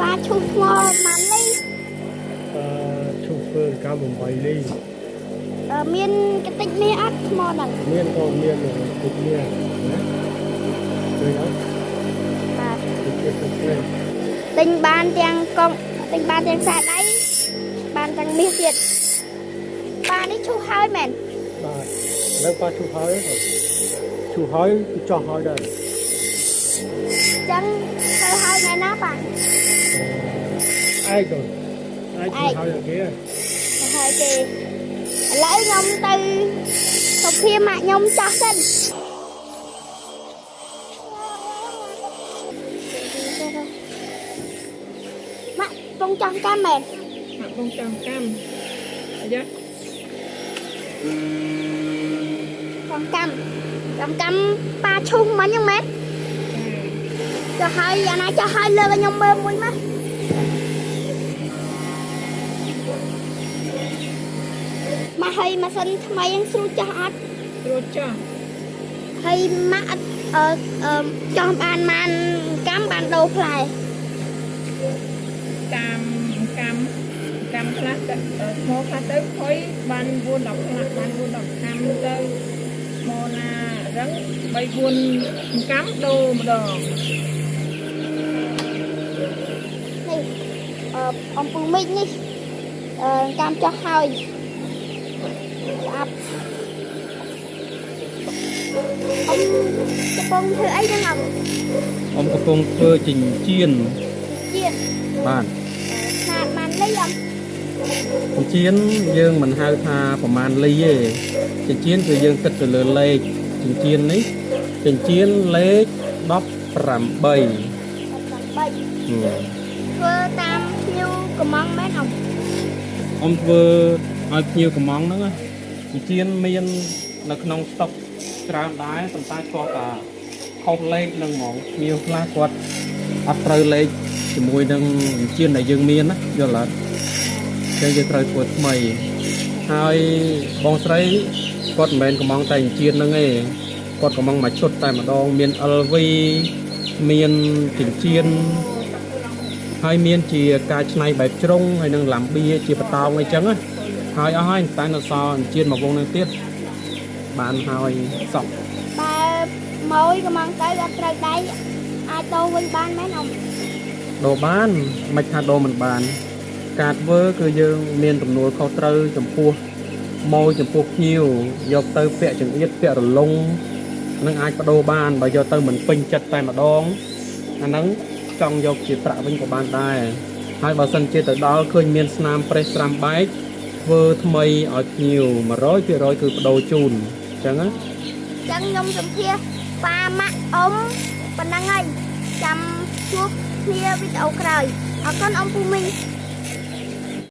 ប៉ាឈូសថ្មម៉ាន់លី អឺឈូសធ្វើកម្ម8លី អឺមានកតិចមាសអត់ថ្មហ្នឹង មានក៏មានតិចមានណាឃើញអត់ បាទ តិចទៀតទៅទេ ទិញបានទាំងកង់ទិញបានទាំងខ្សែដៃបានទាំងមាសទៀតប៉ានេះឈូសហើយមែន បាទឥឡូវប៉ាឈូសហើយទៅឈូសហើយគឺចោះហើយដែរ អញ្ចឹងធ្វើហើយមែនណាប៉ា ឯកទៅឯកឈូសហើយគេ ទៅហើយគេឥឡូវខ្ញុំទៅសុភាម៉ាក់ខ្ញុំចាស់សិនម៉ាក់ពងចង់កម្មមែន ម៉ាក់បងចាំកម្មអាយ៉ា ចង់កម្មចង់កម្មប៉ាឈូសមិញហ្នឹងមែន ចា ចុះហើយអាណាចុះហើយលើកឲ្យខ្ញុំមើលមួយមកមកហើយម៉ាស៊ីនថ្មីហ្នឹងស្រួលចោះអត់ ស្រួលចោះ ហើយម៉ាក់អត់អឺអឺចោះបានបានកម្មបានដូរផ្លែ តាមកម្មកម្មខ្លះទៅថ្មខ្លះទៅខុយបាន4 10ខ្លះបាន4 10កម្មទៅថ្មណារឹង3 4កម្មដូរម្ដង នេះអឺអំពូមីចនេះអឺកម្មចោះហើយស្អាប់អ៊ំកំពុងធ្វើអីហ្នឹងអ៊ំ អ៊ំកំពុងធ្វើចិញ្ចៀន ជា បាទ ខ្នាតបានលីអ៊ំ ចិញ្ចៀនយើងមិនហៅថាប្រមាណលីទេចិញ្ចៀនគឺយើងគិតទៅលើលេខចិញ្ចៀននេះចិញ្ចៀនលេខ18 18 ហឹម ធ្វើតាមភ្ញៀវកំងមែនអ៊ំ អ៊ំធ្វើឲ្យភ្ញៀវកំងហ្នឹងណាចិញ្ចៀនមាននៅក្នុងស្តុកច្រើនដែរប៉ុន្តែគាត់អាខុសលេខហ្នឹងហ្មងភ្ញៀវខ្លះគាត់អត់ត្រូវលេខជាមួយនឹងចិញ្ចៀនដែលយើងមានណាយល់អត់ ចឹងយើងត្រូវធ្វើថ្មីហើយបងស្រីគាត់មិនមែនកំងតែអញ្ជៀនហ្នឹងទេគាត់កំងមួយឈុតតែម្ដងមាន LV មានចិញ្ចៀនហើយមានជាការច្នៃបែបជ្រុងហើយនឹងឡាំបៀជាបតោងអីចឹងណាហើយអស់ហើយតែនៅសល់អញ្ជៀនមួយវងនឹងទៀតបានហើយសក់ បើម៉ួយកំងទៅអត់ត្រូវដៃអាចដូរវិញបានមែនអ៊ំ ដូរបានមិនថាដូរមិនបាន ការធ្វើគឺយើងមានទំនួលខុសត្រូវចំពោះម៉ូយចំពោះភ្ញៀវយកទៅពាក់ចង្អៀតពាក់រលុងនឹងអាចបដូរបានបើយកទៅមិនពេញចិត្តតែម្ដងអាហ្នឹងចង់យកជាប្រាក់វិញក៏បានដែរហើយបើសិនជាទៅដល់ឃើញមានស្នាមប្រេះស្រាំបែកធ្វើថ្មីឲ្យភ្ញៀវ100%គឺបដូរជូនអញ្ចឹងណា ចឹងខ្ញុំសម្ភាសប៉ាម៉ាក់អ៊ំប៉ុណ្ណឹងហើយចាំជួបគ្នាវីដេអូក្រោយអរគុណអ៊ំពូមីង។